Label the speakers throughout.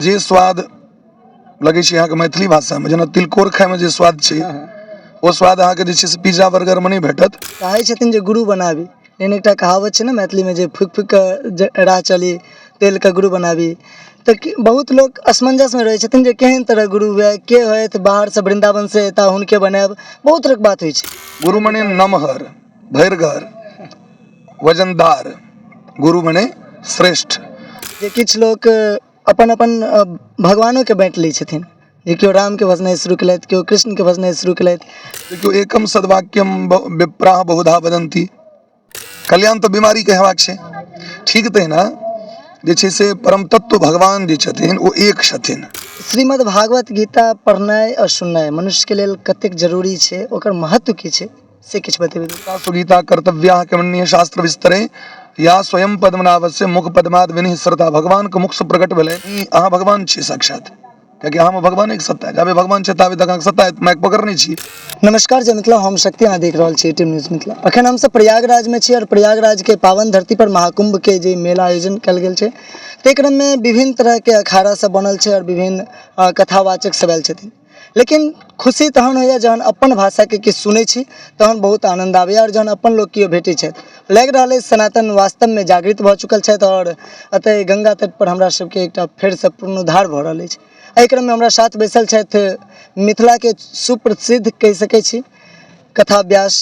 Speaker 1: जे स्वाद लगै छै अहाँके मैथिली भाषामे, जेना तिलकोर खाइमे जे स्वाद छै, ओ स्वाद अहाँके जे छै से पिज्जा बर्गरमे नहि भेटत।
Speaker 2: चाहै छथिन जे गुरु बनाबी, लेकिन एकटा कहावत छै ने मैथिलीमे जे फूकि फूकि कऽ राह चली तेलके गुरु बनाबी। तऽ बहुत लोक असमंजसमे रहै छथिन जे केहन तरह गुरु हुए, के होथि, बाहरसँ वृन्दावनसँ एता हुनके बनायब, बहुत तरहके बात होइ छै।
Speaker 1: गुरु मने नमहर, भरिगर, वजनदार, गुरु मने श्रेष्ठ।
Speaker 2: जे किछु लोक अपन अपन भगवानोके बाँटि लै छथिन, जे केओ रामके भजनाइ शुरू केलथि, केओ कृष्णके भजनाइ शुरू केलथि।
Speaker 1: देखियौ, एकम सद्वाक्यम विप्राह बहुधा वदन्ति, कल्याण तऽ बीमारीके हेबाक छै। ठीक तहिना जे छै से परम तत्व भगवान जे छथिन ओ एक छथिन।
Speaker 2: श्रीमद् भागवत गीता पढ़नाइ आओर सुननाइ मनुष्यके लेल कतेक जरूरी छै, ओकर महत्व की छै, से किछु बतेबै।
Speaker 1: सुगीता कर्तव्या कमनीय शास्त्र विस्तरे या स्वयं पद्मनाभस्य मुख पद्माद विनिःसृता। भगवान के मुख से प्रकट भेलै, ई अहाँ भगवान छी साक्षात, कियाकि अहाँमे भगवान एक सत्ता है। जाबे भगवान छै ताबे तक अहाँके सत्ता है, माइक पकड़ने छी।
Speaker 2: नमस्कार जय मिथिला, हम शक्ति, अहाँ देख रहल छी एटीएम न्यूज मिथिला। अखन हमसब प्रयागराजमे छी और प्रयागराजके पावन धरती पर महाकुंभ के जे मेला आयोजन कयल गेल छै ताहि क्रममे विभिन्न तरहके अखाड़ा सब बनल छै और विभिन्न कथावाचक सब आयल छथिन। लेकिन खुशी तहन होइए जहन अपन भाषाके किछु सुनै छी, तहन बहुत आनन्द आबैए आओर जहन अपन लोक केओ भेटै छथि। लागि रहल अछि सनातन वास्तवमे जागृत भऽ चुकल छथि आओर एतऽ गङ्गा तटपर हमरा सबके एकटा फेरसँ पुनरुद्धार भऽ रहल अछि। एहि क्रममे हमरा साथ बैसल छथि मिथिलाके सुप्रसिद्ध कहि सकै छी कथा व्यास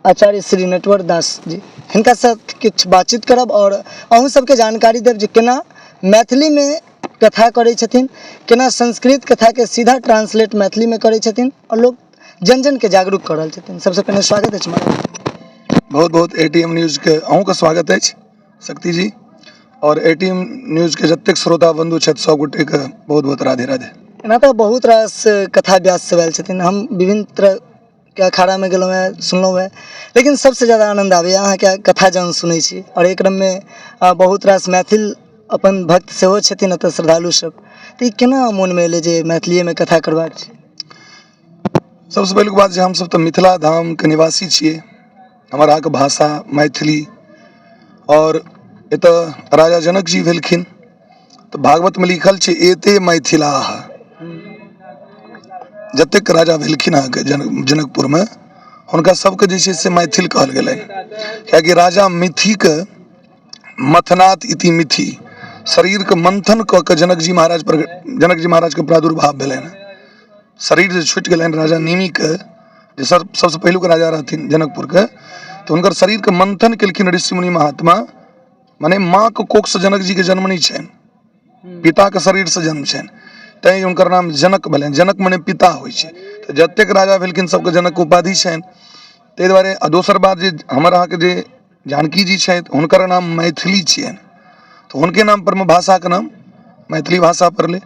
Speaker 2: आचार्य श्री नटवर दास जी। हिनका साथ किछु बातचीत करब आओर अहूँ सबके जानकारी देब जे केना मैथिलीमे कथा करै छथिन, केना संस्कृत कथाके सीधा ट्रांसलेट मैथिलीमे करै छथिन आओर लोक जन जनके जागरूक कऽ रहल छथिन। सबसँ पहिने स्वागत अछि महाराज।
Speaker 1: बहुत बहुत ए टी एम न्यूजके अहूँके स्वागत अछि शक्ति जी, आओर ए टी एम न्यूजके जतेक श्रोता बन्धु छथि सब गोटेके बहुत बहुत राधे राधे।
Speaker 2: एना तऽ बहुत रास कथा व्यास सब आयल छथिन, हम विभिन्न तरह के अखाड़ामे गेलहुँ हेँ, सुनलहुँ हेँ, लेकिन सबसँ ज्यादा आनन्द आबैए अहाँके कथा जहन सुनै छी। आओर एहि क्रममे बहुत रास मैथिल अपन भक्त सेहो छथिन एतऽ श्रद्धालुसभ, तऽ ई केना मोनमे एलै जे मैथिलिएमे कथा करबाक छै?
Speaker 1: सबसँ पहिलुक बात जे हमसभ तऽ मिथिला धामके निवासी छियै, हमर अहाँके भाषा मैथिली, आओर एतऽ राजा जनक जी भेलखिन तऽ भागवतमे लिखल छै एते मैथिलाह। जतेक राजा भेलखिन अहाँके जनकपुरमे हुनका सबके जे छै से मैथिल कहल गेलनि, कियाकि राजा मिथिके मथनाथ इति मिथि, शरीरके मंथन कऽ के जनक जी महाराज पर जनक जी महाराजके प्रादुर्भाव भेलनि। शरीर जे छुटि गेलनि राजा निमिके, जे सबसँ पहिलुक राजा रहथिन जनकपुरके, तऽ हुनकर शरीरके मंथन केलखिन ऋषि मुनि महात्मा। मने माँके कोखसँ जनक जीके जन्म नहि छनि, पिताके शरीरसँ जन्म छनि, तैँ हुनकर नाम जनक भेलनि। जनक मने पिता होइ छै, तऽ जतेक राजा भेलखिन सबके जनक उपाधि छनि, ताहि दुआरे। आ दोसर बात जे हमर अहाँके जे जानकी जी छथि हुनकर नाम मैथिली छियनि, तऽ हुनके नाम परमे भाषाके नाम मैथिली भाषा पड़लै।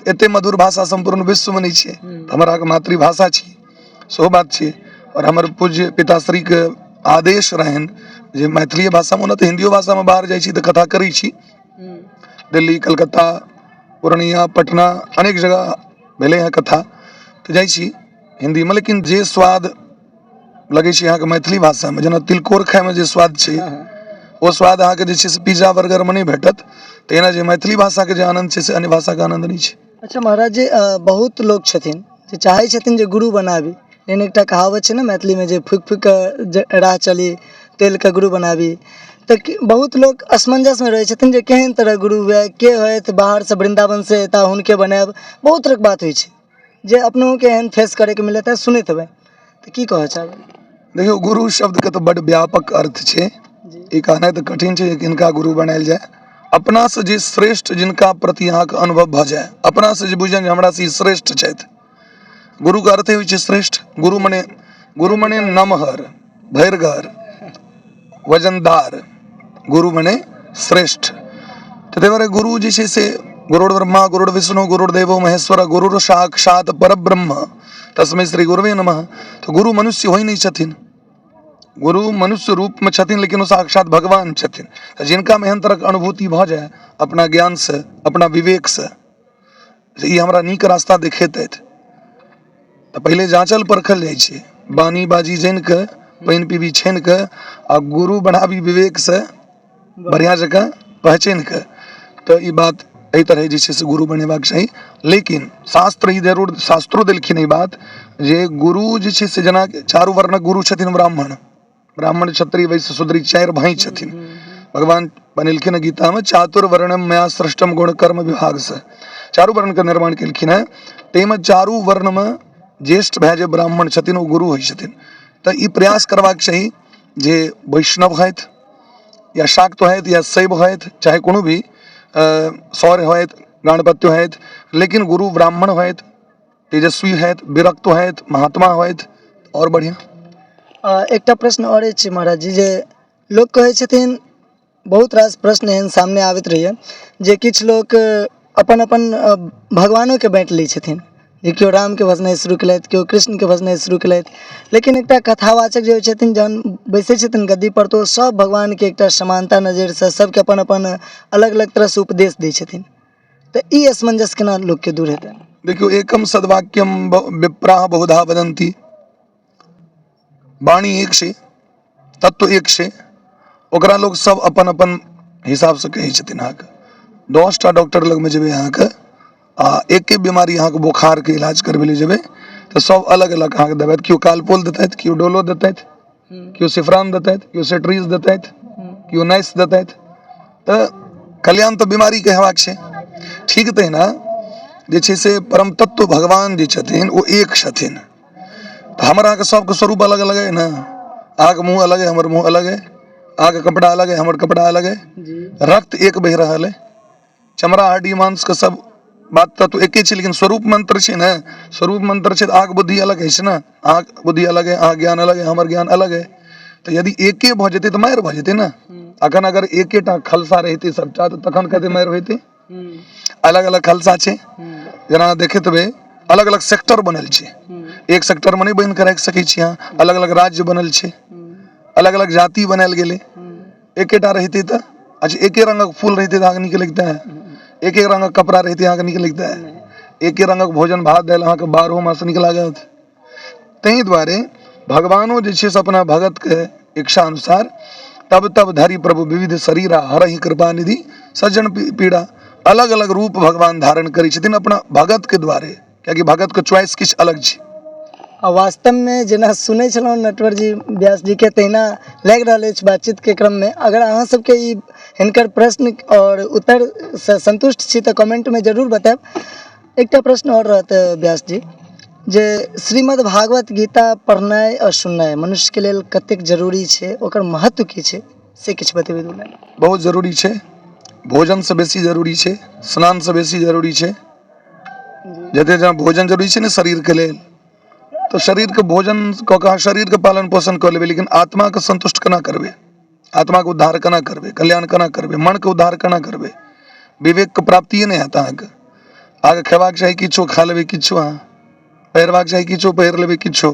Speaker 1: एते मधुर भाषा सम्पूर्ण विश्वमे नहि छै, तऽ हमर अहाँके मातृभाषा छी, सेहो बात छै। आओर हमर पूज्य पिताश्रीके आदेश रहनि जे मैथिलीए भाषामे, ओना तऽ हिन्दियो भाषामे बाहर जाइ छी तऽ कथा करै छी, दिल्ली, कलकत्ता, पूर्णिया, पटना, अनेक जगह भेलै हँ कथा, तऽ जाइ छी हिन्दीमे, लेकिन जे स्वाद लगै छै अहाँके मैथिली भाषामे, जेना तिलकोर खाइमे जे स्वाद छै ओ स्वाद अहाँके जे छै से पिज्जा बर्गरमे नहि भेटत। तहिना जे मैथिली भाषाके जे आनन्द छै से अन्य भाषाके आनन्द नहि छै।
Speaker 2: अच्छा महाराज जी, बहुत लोक छथिन जे चाहै छथिन जे गुरु बनाबी, लेकिन एकटा कहावत छै ने मैथिलीमे जे फूकि फूकि कऽ राह चली तेलके गुरु बनाबी। तऽ बहुत लोक असमंजसमे रहै छथिन जे केहन तरह गुरु हुए, के होथि, बाहरसँ वृन्दावनसँ एता हुनके बनायब, बहुत तरहके बात होइ छै जे अपनहुके एहन फेस करैके मिलत है, सुनैत हेबै, तऽ की कहऽ चाहबै?
Speaker 1: देखियौ, गुरु शब्दके तऽ बड्ड व्यापक अर्थ छै, ई कहनाइ तऽ कठिन छै जे किनका गुरु बनायल जाय। अपनासँ जे श्रेष्ठ, जिनका प्रति अहाँके अनुभव भऽ जाय, अपनासँ जे बुझि जाय जे हमरासँ ई श्रेष्ठ छथि, गुरुके अर्थे होइ छै श्रेष्ठ। गुरु मने नमहर, भरिगर, वजनदार, गुरु मने श्रेष्ठ। तऽ ताहि दुआरे गुरु जे छै से गुरुर् ब्रह्मा गुरुर् विष्णु गुरुर्देवो महेश्वर गुरुर् साक्षात परब्रह्म तस्मै श्री गुरुवे नमः। तऽ गुरु मनुष्य होइ नहि छथिन, गुरु मनुष्य रूपमे छथिन, लेकिन ओ साक्षात भगवान छथिन। तऽ जिनकामे एहन तरहके अनुभूति भऽ जाय अपना ज्ञानसँ, अपना विवेकसँ, जे ई हमरा नीक रास्ता देखेतथि, तऽ पहिले जाँचल परखल जाइ छै। बानी बाजी जानि कऽ, पानि पीबी छानि कऽ, आ गुरु बनाबी विवेकसँ बढ़िआँ जकाँ पहचानि कऽ, तऽ ई बात एहि तरहे जे छै से गुरु बनेबाक चाही। लेकिन शास्त्र ई जरूर, शास्त्रो देलखिन ई बात जे गुरु जे छै से जेना चारू वर्णक गुरु छथिन ब्राह्मण, ब्राह्मण क्षत्रिय वैश्य शूद्र चारि भाई छथिन। भगवान बनेलखिन हँ गीतामे चातुर्वर्णम मया सृष्टम गुण कर्म विभागसँ, चारू वर्णके निर्माण केलखिन हेँ। ताहिमे चारू वर्णमे ज्येष्ठ भाय जे ब्राह्मण छथिन ओ गुरु होइ छथिन। तऽ ई प्रयास करबाक चाही जे वैष्णव होथि या शाक्त होथि या शैव होथि, चाहे कोनो भी सौर होथि, गणपत्य होथि, लेकिन गुरु ब्राह्मण होथि, तेजस्वी होथि, विरक्त होथि, महात्मा होथि, आओर बढ़िआँ।
Speaker 2: एकटा प्रश्न आओर अछि महाराज जी, जे लोक कहै छथिन, बहुत रास प्रश्न एहन सामने आबैत रहैए जे किछु लोक अपन अपन भगवानोके बाँटि लै छथिन, जे केओ रामके भजनाइ शुरू केलथि, केओ कृष्णके भजनाइ शुरू केलथि, लेकिन एकटा कथावाचक जे होइ छथिन, जहन बैसै छथिन गद्दीपर तऽ ओ सभ भगवानके एकटा समानता नजरिसँ सभके अपन अपन अलग अलग तरहसँ उपदेश दै छथिन। तऽ ई असमंजस केना लोकके दूर हेतै?
Speaker 1: देखियौ, एकम सद्वाक्यम विप्राह बहुधा वदन्ति, वाणी एक छै, तत्व एक छै, ओकरा लोक सब अपन अपन हिसाबसँ कहै छथिन। अहाँके 10टा डॉक्टर लगमे जेबै अहाँके आ एके बीमारी अहाँके बोखारके इलाज करबै लए जेबै तऽ सब अलग अलग अहाँके दबाइ, केओ कालपोल देतथि, केओ डोलो देतथि, केओ सिफरान देतथि, केओ सेट्रीज देतथि, केओ नाइस देतथि। तऽ कल्याण तऽ बीमारीके हेबाक छै। ठीक तहिना जे छै से परम तत्व भगवान जे छथिन ओ एक छथिन। तऽ हमर अहाँके सबके स्वरूप अलग अलग अइ ने, अहाँके मुँह अलग अइ, हमर मुँह अलग अइ, अहाँके कपड़ा अलग अइ, हमर कपड़ा अलग अइ, रक्त एक बहि रहल अइ, चमड़ा हड्डी मांसके सब बात तत्व एके छै, लेकिन स्वरूप मंत्र छै ने, स्वरूप मंत्र छै तऽ अहाँके बुद्धि अलग अछि ने, अहाँके बुद्धि अलग अइ, अहाँके ज्ञान अलग अइ, हमर ज्ञान अलग अइ। तऽ यदि एके भऽ जेतै तऽ मारि भऽ जेतै ने। अखन अगर एकेटा खलसा रहितै सबटा तऽ तखन कते मारि होइतै। अलग अलग खलसा छै, जेना देखैत हेबै अलग अलग सेक्टर बनल छै, एक सेक्टरमे नहि बान्हि कऽ राखि सकै छी अहाँ, अलग अलग राज्य बनल छै, अलग अलग जाति बनायल गेलै। एकेटा रहितै तऽ अच्छा, एके रङ्गक फूल रहितै तऽ अहाँके नीक लगितै? एके रङ्गक कपड़ा रहितै अहाँके नीक लगितै? एके रङ्गक भोजन भात दालि अहाँके बारहो मास नीक लागत? ताहि दुआरे भगवानो जे छै से अपना भगतके इच्छा अनुसार तब तब धरि प्रभु विविध शरीरा हरहि कृपा निधि सज्जन पीड़ा, अलग अलग रूप भगवान धारण करै छथिन अपना भगतके द्वारे, कियाकि भगतके चॉइस किछु अलग छै।
Speaker 2: आ वास्तवमे जेना सुनै छलहुँ नटवर जी व्यास जीके तहिना लागि रहल अछि बातचीतके क्रममे। अगर अहाँ सबके ई हिनकर प्रश्न आओर उत्तरसँ सन्तुष्ट छी तऽ कमेन्टमे जरूर बतायब। एकटा प्रश्न आओर रहत व्यास जी, जे श्रीमद् भागवत गीता पढ़नाइ आओर सुननाइ मनुष्यके लेल कतेक जरूरी छै, ओकर महत्व की छै, से किछु बतेबै दू लाइन।
Speaker 1: बहुत जरूरी छै, भोजनसँ बेसी जरूरी छै, स्नानसँ बेसी जरूरी छै। जते जेना भोजन जरूरी छै ने शरीरके लेल, तऽ शरीरके भोजन कऽ कऽ अहाँ शरीरके पालन पोषण कऽ लेबै, लेकिन आत्माके सन्तुष्ट केना करबै, आत्माके उद्धार केना करबै, कल्याण केना करबै, मनके उद्धार केना करबै? विवेकके प्राप्तिए नहि हैत अहाँके। अहाँके खेबाक चाही किछो खा लेबै किछो, अहाँ पहिरबाक चाही किछो पहिर लेबै किछो।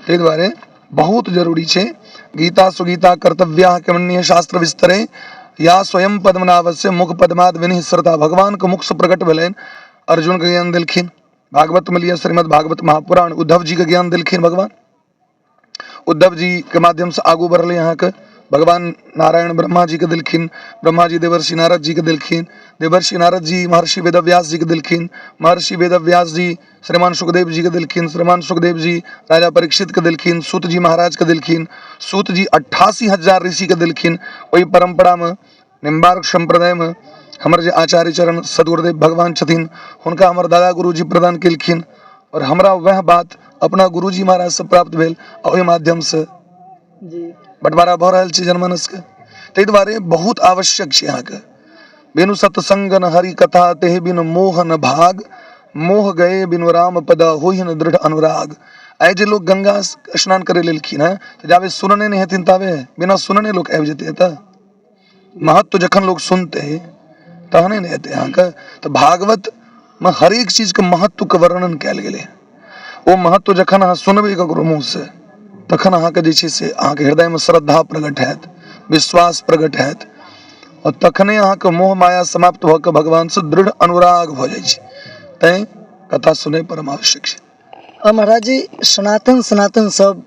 Speaker 1: ताहि दुआरे बहुत जरूरी छै। गीता सुगीता कर्तव्या कमनीय शास्त्र विस्तरे या स्वयं पद्मनाभस्य मुख पद्माद विनिःसृता। भगवानके मुखसँ प्रकट भेलनि, अर्जुनके ज्ञान देलखिन। भागवतमे लिअ श्रीमद् भागवत महापुराण, उद्धव जीके ज्ञान देलखिन भगवान। उद्धव जी के माध्यमसँ आगू बढ़लै अहाँके भगवान नारायण ब्रह्मा जीके देलखिन, ब्रह्मा जी देवर्षि नारद जीके देलखिन, देवर्षि नारद जी महर्षि वेदव्यास जीके देलखिन, महर्षि वेदव्यास जी श्रीमान सुखदेव जीके देलखिन, श्रीमान सुखदेव जी राजा परीक्षितके देलखिन, सूत जी महाराजके देलखिन, सूत जी 88,000 ऋषिके देलखिन। ओहि परम्परामे निम्बार्क सम्प्रदायमे हमर जे आचार्य चरण सदगुरुदेव भगवान छथिन, हुनका हमर दादा गुरुजी प्रदान केलखिन आओर हमरा वएह बात अपना गुरुजी महाराजसँ प्राप्त भेल आ ओहि माध्यमसँ बँटवारा भऽ रहल छै जनमानसके। ताहि दुआरे बहुत आवश्यक छै अहाँके। बिनु सत्संग न हरि कथा तेहि बिनु मोह न भाग, मोह गए बिनु राम पद होहि न दृढ़ अनुराग। आइ जे लोक गंगा स्नान करै लेलखिन हेँ तऽ जाबे सुनने नहि हेथिन ताबे बिना सुनने लोक आबि जेतै एतऽ। महत्व जखन लोक सुनतै तहने ने एतै अहाँके। तऽ भागवतमे हरेक चीजके महत्वके वर्णन कयल गेलै। ओ महत्व जखन अहाँ सुनबै ककरो मुँहसँ तखन अहाँके जे छै से अहाँके हृदयमे श्रद्धा प्रकट हैत, विश्वास प्रकट हैत आओर तखने अहाँके मोह माया समाप्त भऽ कऽ भगवानसँ दृढ़ अनुराग भऽ जाइ छै। तैँ कथा सुनय परम आवश्यक छै।
Speaker 2: आ महाराज जी, सनातन सनातन सब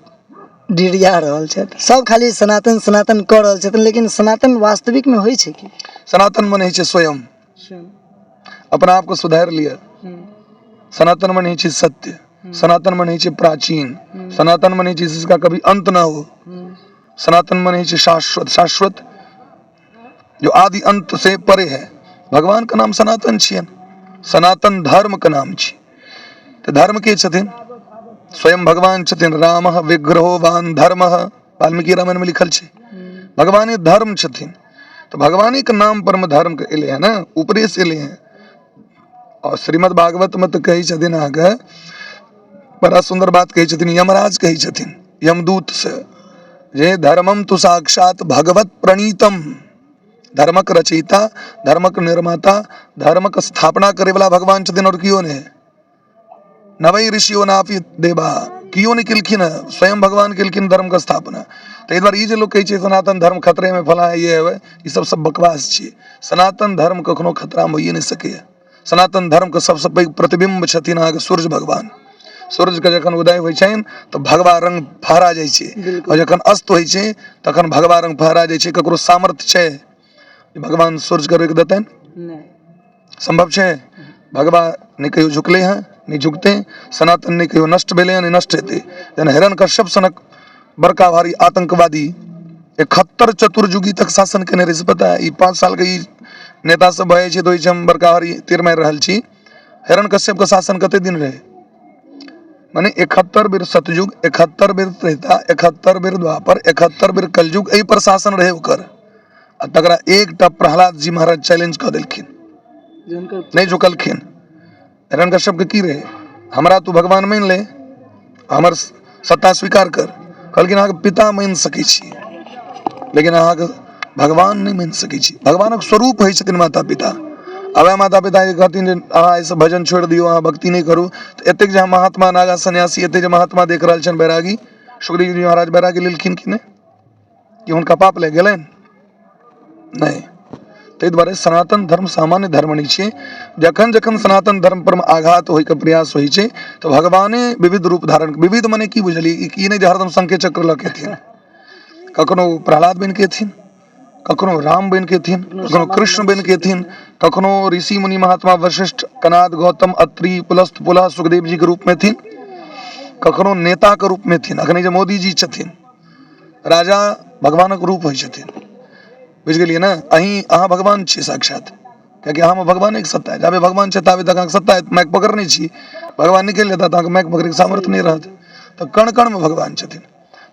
Speaker 2: डिरिया रहल छथि, सब खाली सनातन सनातन कऽ रहल छथिन, लेकिन सनातन वास्तविकमे होइ छै की?
Speaker 1: सनातन मने होइ छै स्वयं। अपना आपके सुधारि लिअ। सनातन में नहीं छै सत्य, सनातन में नहीं छै प्राचीन, सनातन में नहीं छै जिसका कभी अंत ना हो, सनातन में नहीं छै शाश्वत। शाश्वत जो आदि अंत से परे है। भगवान के नाम सनातन छियनि, सनातन धर्म के नाम छी। तऽ धर्म के छथिन? स्वयं भगवान छथिन। राम विग्रहोवान धर्म, वाल्मीकि रामायण में लिखल छै, भगवाने धर्म छथिन। तऽ भगवाने के नाम पर में धर्म के एलै हँ ने, ऊपरे से एलै हँ। आओर श्रीमद् भागवत में तऽ कहै छथिन अहाँके, बड़ा सुन्दर बात कहै छथिन, यमराज कहै छथिन यमदूत से जे धर्मम तु साक्षात भगवत प्रणीतम। धर्मक रचयिता, धर्मक निर्माता, धर्मक स्थापना करे वाला भगवान छथिन और कियो नहि। नवै ऋषियो नापि देवा, कियो नहि केलखिन हँ, स्वयं भगवान केलखिन धर्मके स्थापना। ताहि दुआरे ई जे लोक कहै छै सनातन धर्म खतरेमे फलाँ ये है, ई सब सब बकवास छियै। सनातन धर्म कखनो खतरामे होइए नहि सकैए। सनातन धर्मके सबसँ पैघ प्रतिबिम्ब छथिन अहाँके सूर्य भगवान। सूर्यके जखन उदय होइ छनि तऽ भगवा रंग फहरा जाइ छै, आओर जखन अस्त होइ छै तखन भगवा रंग फहरा जाइ छै। ककरो सामर्थ्य छै जे भगवान सूर्यके रोकि देतनि? सम्भव छै? भगवा नहि कहियो झुकलै हँ, नहि झुकतै। सनातन नहि कहियो नष्ट भेलै हँ, नहि नष्ट हेतै। जहन हिरण कश्यप सनक बड़का भारी आतंकवादी 71 चतुर्युगी तक शासन केने रहै, से पता है? ई 5 सालके ई नेता सब भऽ जाइ छै तऽ होइ छै हम बड़का भारी तीर मारि रहल छी। हिरण कश्यपके शासन कते दिन रहै? मने 71 बेर सतयुग, 71 बेर त्रेता, 71 बेर द्वापर, 71 बेर कलयुग, एहि पर शासन रहै ओकर। आ तकरा एकटा प्रहलाद जी महाराज चैलेंज कऽ देलखिन, नहि झुकलखिन। हिरण कश्यपके की रहै? हमरा तू भगवान मानि ले, हमर सत्ता स्वीकार कर। कहलखिन अहाँके पिता मानि सकै छी, लेकिन अहाँके भगवान नहि मानि सकै छी। भगवानक स्वरूप होइ छथिन माता पिता। आ वएह माता पिता जे कहथिन जे अहाँ एहिसँ भजन छोड़ि दियौ, अहाँ भक्ति नहि करू, तऽ एतेक जे महात्मा नागा सन्यासी, एतेक जे महात्मा देख रहल छनि बैरागी, सुखदेव जी महाराज बैरागी लेलखिन कि नहि? कि हुनका पाप लागि गेलनि? नहि। ताहि दुआरे सनातन धर्म सामान्य धर्म नहि छै। जखन जखन सनातन धर्म पर आघात होइके प्रयास होइ छै तऽ भगवाने विविध रूप धारण, विविध मने की बुझलियै? ई नहि जे हरदम शंखे चक्र लऽ के एथिन। कखनो प्रहलाद बनि के एथिन, कखनो राम बनि के एथिन, कखनो कृष्ण बनि के एथिन, कखनो ऋषि मुनि महात्मा वशिष्ठ, कनाद, गौतम, अत्रि, पुलस्त, पुलह, सुखदेव जी के रूपमे एथिन, कखनो नेताके रूपमे एथिन। अखन जे मोदी जी छथिन, राजा भगवानक रूप होइ छथिन, बुझि गेलियै ने? अहीं अहाँ भगवान छियै साक्षात, कियाकि अहाँमे भगवानेके सत्ता है। जाबे भगवान छै ताबे तक अहाँके सत्ता है, माइक पकड़ने छी। भगवान निकलि जेता तऽ अहाँके माइक पकड़ैके सामर्थ्य नहि रहत। तऽ कण कणमे भगवान छथिन।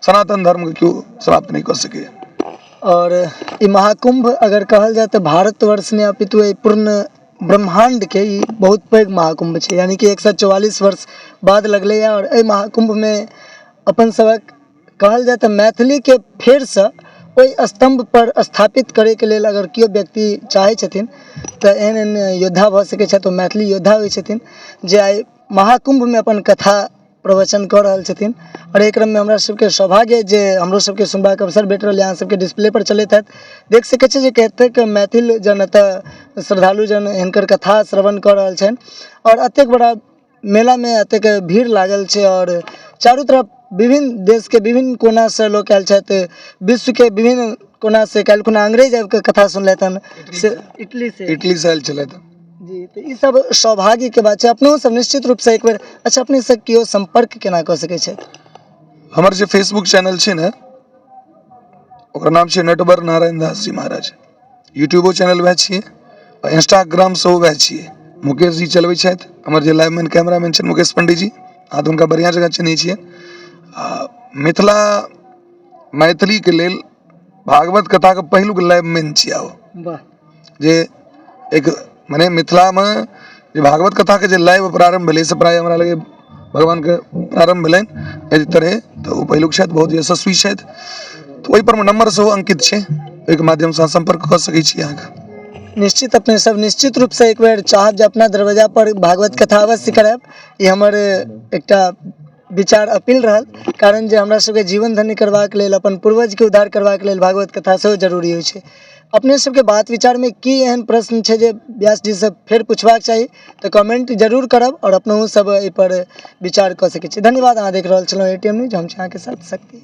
Speaker 1: सनातन धर्मके केओ समाप्त नहि कऽ सकैए।
Speaker 2: आओर ई महाकुम्भ अगर कहल जाय तऽ भारतवर्ष नहि अपितु एहि पूर्ण ब्रह्माण्डके ई बहुत पैघ महाकुम्भ छै, यानि कि 144 वर्ष बाद लगलैए। आओर एहि महाकुम्भमे अपन सभक कहल जाय तऽ मैथिलीके फेरसँ ओहि स्तम्भपर स्थापित करैके लेल अगर केओ व्यक्ति चाहै छथिन तऽ एहन एहन योद्धा भऽ सकै छथि। ओ मैथिली योद्धा होइ छथिन जे आइ महाकुम्भमे अपन कथा प्रवचन कऽ रहल छथिन। आओर एहि क्रममे हमरा सबके सौभाग्य जे हमरो सबके सुनबाक अवसर भेट रहल यऽ। अहाँ सबके डिस्प्लेपर चलैत हैत, देख सकै छियै जे कतेक मैथिल जन एतऽ श्रद्धालु जन हिनकर कथा श्रवण कऽ रहल छनि। आओर एतेक बड़ा मेलामे एतेक भीड़ लागल छै आओर चारू तरफ विभिन्न देशके विभिन्न कोनासँ लोक आयल छथि, विश्वके विभिन्न कोनासँ। काल्हि खुना अंग्रेज आबिकऽ कथा सुनलथि हन से इटलीसँ,
Speaker 1: इटलीसँ आयल छलथि
Speaker 2: जी। तऽ ई सब सौभाग्यके बात छै। अपनो सब निश्चित रूपसँ एक बेर, अच्छा, अपनेसँ केओ सम्पर्क केना कऽ सकै छथि?
Speaker 1: हमर जे फेसबुक चैनल छै ने, ओकर नाम छै नटवर नारायण दास जी महाराज। यूट्यूबो चैनल वएह छियै आ इंस्टाग्राम सेहो वएह छियै। मुकेश जी चलबै छथि, हमर जे लाइवमैन कैमरामैन छथि मुकेश पंडीजी, अहाँ तऽ हुनका बढ़िआँ जकाँ चिन्है छियै। आ मिथिला मैथिलीके लेल भागवत कथाके पहिलुक लाइवमैन छियै ओ।
Speaker 2: वाह।
Speaker 1: जे एक मने मिथिलामे जे भागवत कथाके जे लाइव प्रारम्भ भेलै से प्रायः हमरा लगैए भगवानके प्रारम्भ भेलनि एहि तरहे, तऽ ओ पहिलुक छथि, बहुत यशस्वी छथि। तऽ ओहिपर मे नम्बर सेहो अंकित छै, ओहिके माध्यमसँ अहाँ सम्पर्क कऽ सकै छी अहाँके।
Speaker 2: निश्चित अपने सब निश्चित रूपसँ एक बेर चाहब जे अपना दरवाजा पर भागवत कथा अवश्य करायब। ई हमर एकटा विचार अपील रहल, कारण जे हमरा सबके जीवन धन्य करबाक लेल, अपन पूर्वजके उद्धार करबाक लेल भागवत कथा सेहो जरूरी होइ छै। अपने सबके बात विचारमे की एहन प्रश्न छै जे व्यास जीसँ फेर पुछबाक चाही तऽ कमेंट जरूर करब आओर अपनहु सब एहिपर विचार कऽ सकै छी। धन्यवाद। अहाँ देख रहल छलहुँ ए टी एम न्यूज, हम छी अहाँके साथ शक्ति।